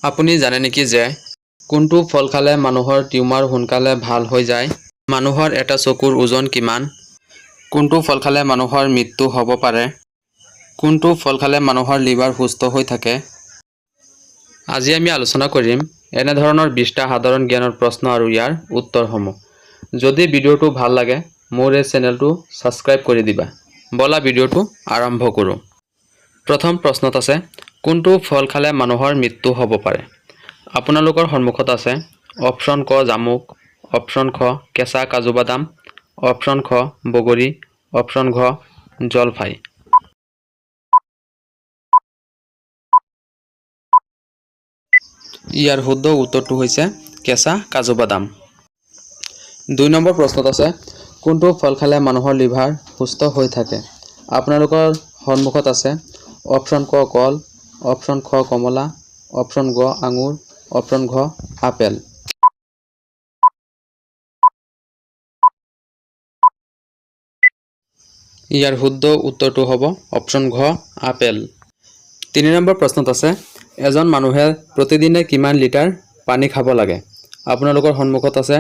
আপুনি জানে নেকি যে কোনটো ফল খালে মানুহৰ টিউমাৰ সোনকালে ভাল হৈ যায়? মানুহৰ এটা চকুৰ ওজন কিমান? কোনটো ফল খালে মানুহৰ মৃত্যু হ'ব পাৰে? কোনটো ফল খালে মানুহৰ লিভাৰ সুস্থ হৈ থাকে? আজি আমি আলোচনা কৰিম এনেধৰণৰ 20টা সাধাৰণ জ্ঞানৰ প্ৰশ্ন আৰু ইয়াৰ উত্তৰসমূহ। যদি ভিডিঅ'টো ভাল লাগে, মোৰ এই চেনেলটো ছাবস্ক্ৰাইব কৰি দিবা। ব'লা, ভিডিঅ'টো আৰম্ভ কৰোঁ। প্ৰথম প্ৰশ্নত আছে, কোনটো ফল খালে মানুহৰ মৃত্যু হ'ব পাৰে? আপোনালোকৰ সন্মুখত আছে অপশ্যন ক জামুক, অপশ্যন খ কেঁচা কাজু বাদাম, অপশ্যন খ বগৰী, অপশ্যন ঘ জলফাই। ইয়াৰ শুদ্ধ উত্তৰটো হৈছে কেঁচা কাজু বাদাম। 2 নম্বৰ প্ৰশ্নত আছে, কোনটো ফল খালে মানুহৰ লিভাৰ সুস্থ হৈ থাকে? আপোনালোকৰ সন্মুখত আছে অপশ্যন ক কল, অপশ্যন খ কমলা, অপশ্যন গ আঙুৰ, অপশ্যন ঘ আপেল। ইয়াৰ শুদ্ধ উত্তৰটো হ'ব অপশ্যন ঘ আপেল। 3 নম্বৰ প্ৰশ্নত আছে, এজন মানুহে প্ৰতিদিনে কিমান লিটাৰ পানী খাব লাগে? আপোনালোকৰ সন্মুখত আছে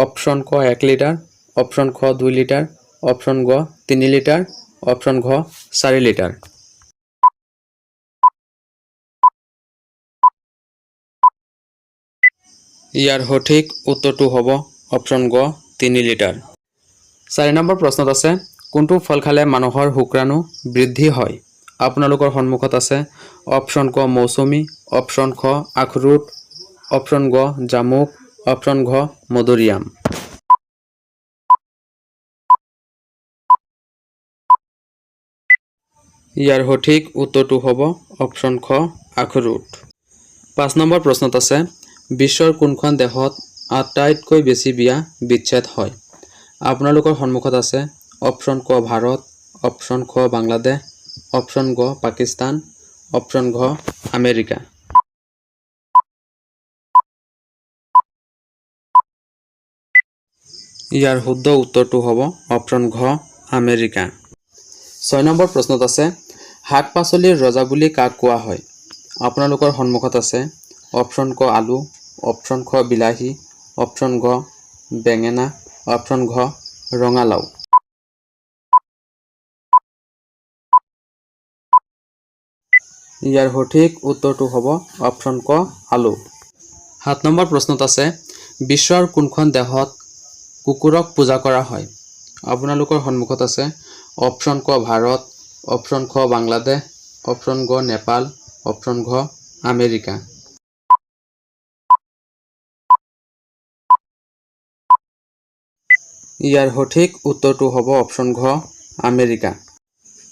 অপশ্যন ক 1 লিটাৰ, অপশ্যন খ 2 লিটাৰ, অপশ্যন গ 3 লিটাৰ, অপশ্যন ঘ 4 লিটাৰ। ইয়াৰ সঠিক উত্তৰটো হ'ব অপশ্যন গ 3 লিটাৰ। 4 নম্বৰ প্ৰশ্নত আছে, কোনটো ফল খালে মানুহৰ শুক্ৰাণু বৃদ্ধি হয়? আপোনালোকৰ সন্মুখত আছে অপশ্যন ক মৌচুমী, অপশ্যন খ আখৰোট, অপশ্যন গ জামুক, অপশ্যন ঘ মধুৰিআম। ইয়াৰ সঠিক উত্তৰটো হ'ব অপশ্যন খ আখৰোট। 5 নম্বৰ প্ৰশ্নত আছে, বিশ্বৰ কোনখন দেশত আটাইতকৈ বেছি বিয়া বিচ্ছেদ হয়? আপোনালোকৰ সন্মুখত আছে অপশ্যন ক ভাৰত, অপশ্যন খ বাংলাদেশ, অপশ্যন গ পাকিস্তান, অপশ্যন ঘ আমেৰিকা। ইয়াৰ শুদ্ধ উত্তৰটো হ'ব অপশ্যন ঘ আমেৰিকা। 6 নম্বৰ প্ৰশ্নত আছে, শাক পাচলিৰ ৰজা বুলি কাক কোৱা হয়? আপোনালোকৰ সন্মুখত আছে অপশ্যন ক আলু, অপশ্যন খ বিলাহী, অপশ্যন গ বেঙেনা, অপশ্যন ঘ ৰঙালাও। ইয়াৰ সঠিক উত্তৰটো হ'ব অপশ্যন ক আলু। 7 নম্বৰ প্ৰশ্নত আছে, বিশ্বৰ কোনখন দেশত কুকুৰক পূজা কৰা হয়? আপোনালোকৰ সন্মুখত আছে অপশ্যন ক ভাৰত, অপশ্যন খ বাংলাদেশ, অপশ্যন গ নেপাল, অপশ্যন ঘ আমেৰিকা। ইয়াৰ সঠিক উত্তৰটো হ'ব অপশ্যন ঘ আমেৰিকা।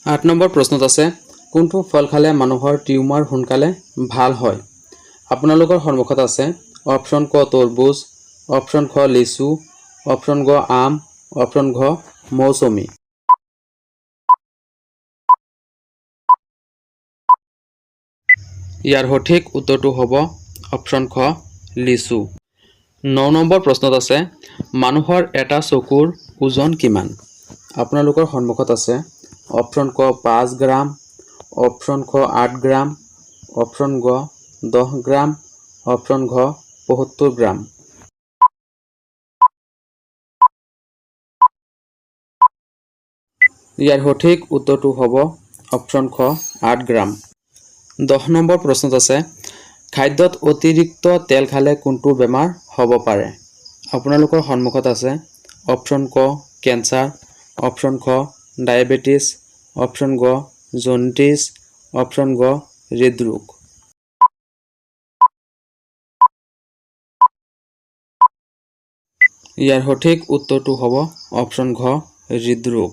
8 নম্বৰ প্ৰশ্নত আছে, কোনটো ফল খালে মানুহৰ টিউমাৰ সোনকালে ভাল হয়? আপোনালোকৰ সন্মুখত আছে অপশ্যন ক তৰমুজ, অপশ্যন খ লিচু, অপশ্যন গ আম, অপশ্যন ঘ মৌচুমী। ইয়াৰ সঠিক উত্তৰটো হ'ব অপশ্যন খ লিচু। 9 নম্বৰ প্ৰশ্নত আছে, মানুহৰ এটা চকুৰ ওজন কিমান? আপোনালোকৰ সন্মুখত আছে অপশ্যন ক 5 গ্ৰাম, অপশ্যন খ 8 গ্ৰাম, অপশ্যন গ 10 গ্ৰাম, অপশ্যন ঘ 75 গ্ৰাম। ইয়াৰ সঠিক উত্তৰটো হ'ব অপশ্যন খ 8 গ্ৰাম। 10 নম্বৰ প্ৰশ্নত আছে, খাদ্যত অতিৰিক্ত তেল খালে কোনটো বেমাৰ হ'ব পাৰে? আপোনালোকৰ সন্মুখত আছে অপশ্যন ক কেঞ্চাৰ, অপশ্যন খ ডায়েবেটিছ, অপশ্যন গ জণ্ডিছ, অপশ্যন ঘ হৃদৰোগ। ইয়াৰ সঠিক উত্তৰটো হ'ব অপশ্যন ঘ হৃদৰোগ।